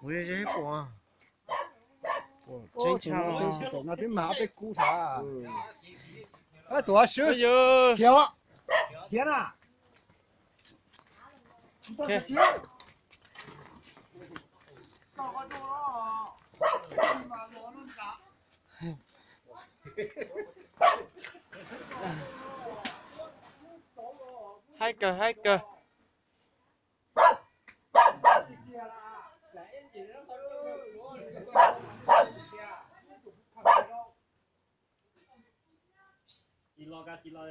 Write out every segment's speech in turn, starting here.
Ua ze pua. Tseeb tshaj. No twb mag peb kub thav. Tus av swb, khiav, khiav na. Haib kawg, haib kawg. Tsis los, tsis los,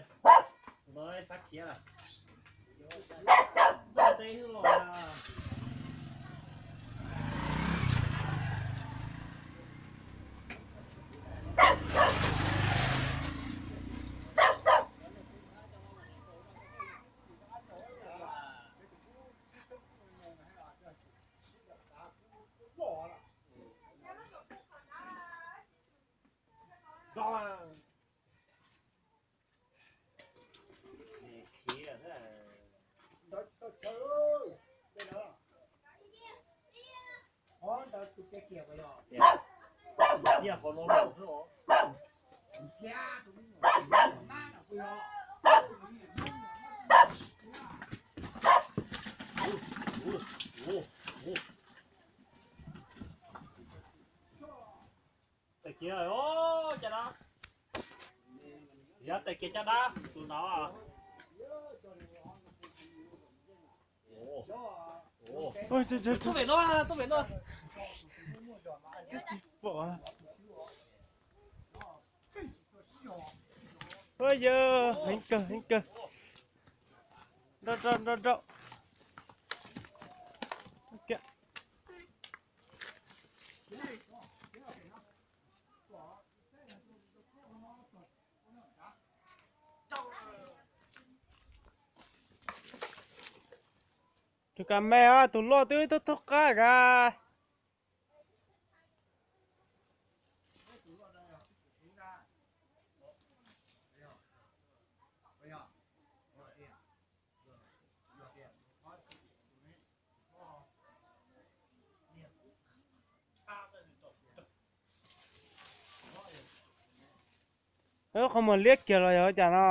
tus no xav khiav lawm. Teb los. Tes kiag, caj dab. Yog tes kiag caj dab tus no. Tuaj vem no, tuaj vem no. Ua yog heev kawg, heev kawg. Nrau, nrau, nrau, nrau. Tus kas me, tus loj twb tub tub qab kas. Qhov muag liab kiag los yog cas no?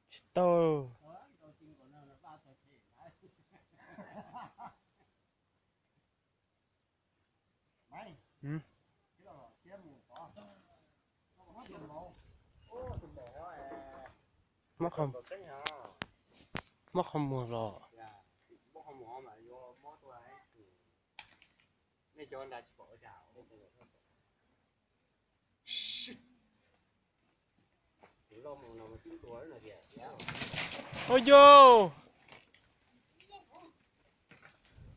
Tsis tau. Muab qhov muag los. Ua yog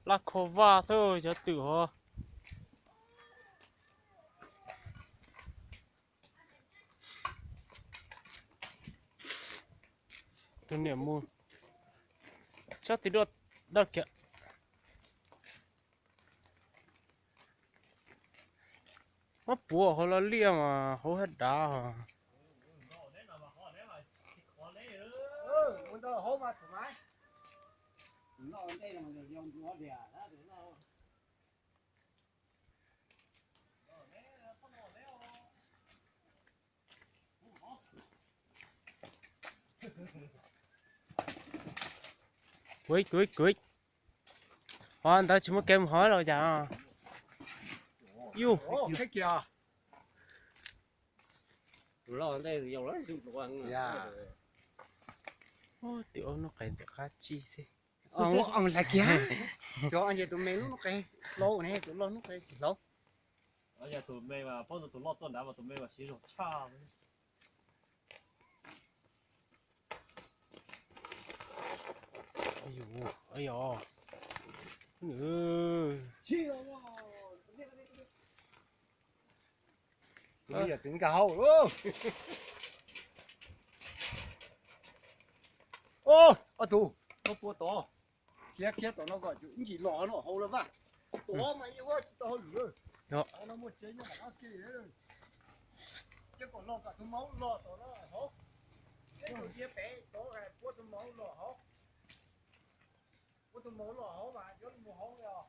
laj kho vaj xwb cov twm hov. Tus niam mus sab tim duaj dawb kiag. Muab puav hauv lo liaj mas hauv haj dav. Kuv, kuv, kuv. Qhov ntawd tsis muaj kev mus hov los cas? Yus, tim ub hnub qes ntxim qab tsib xwb. Tus me lub hnub qes hlau ne, tus loj hnub qes tsis hlau. Tus me mas paub tus loj tuaj nrad mas tus me mas siv zog tshaj. Tus me yog tus nkag hauv. Ob tug, koj pua tod, khiav khiav tom no kom ib ntsis los no hauv lawm vaj. Tod mas yeej ua tsis tau hauj lwm. Qhov no muaj tsev nyob qhov no kiag. Ces kom los kom tus maum los tom no hauv. Ces tus dhia pem tod pua tus maum los hauv. Pua tus maum los hauv mas yuav mus hauv os.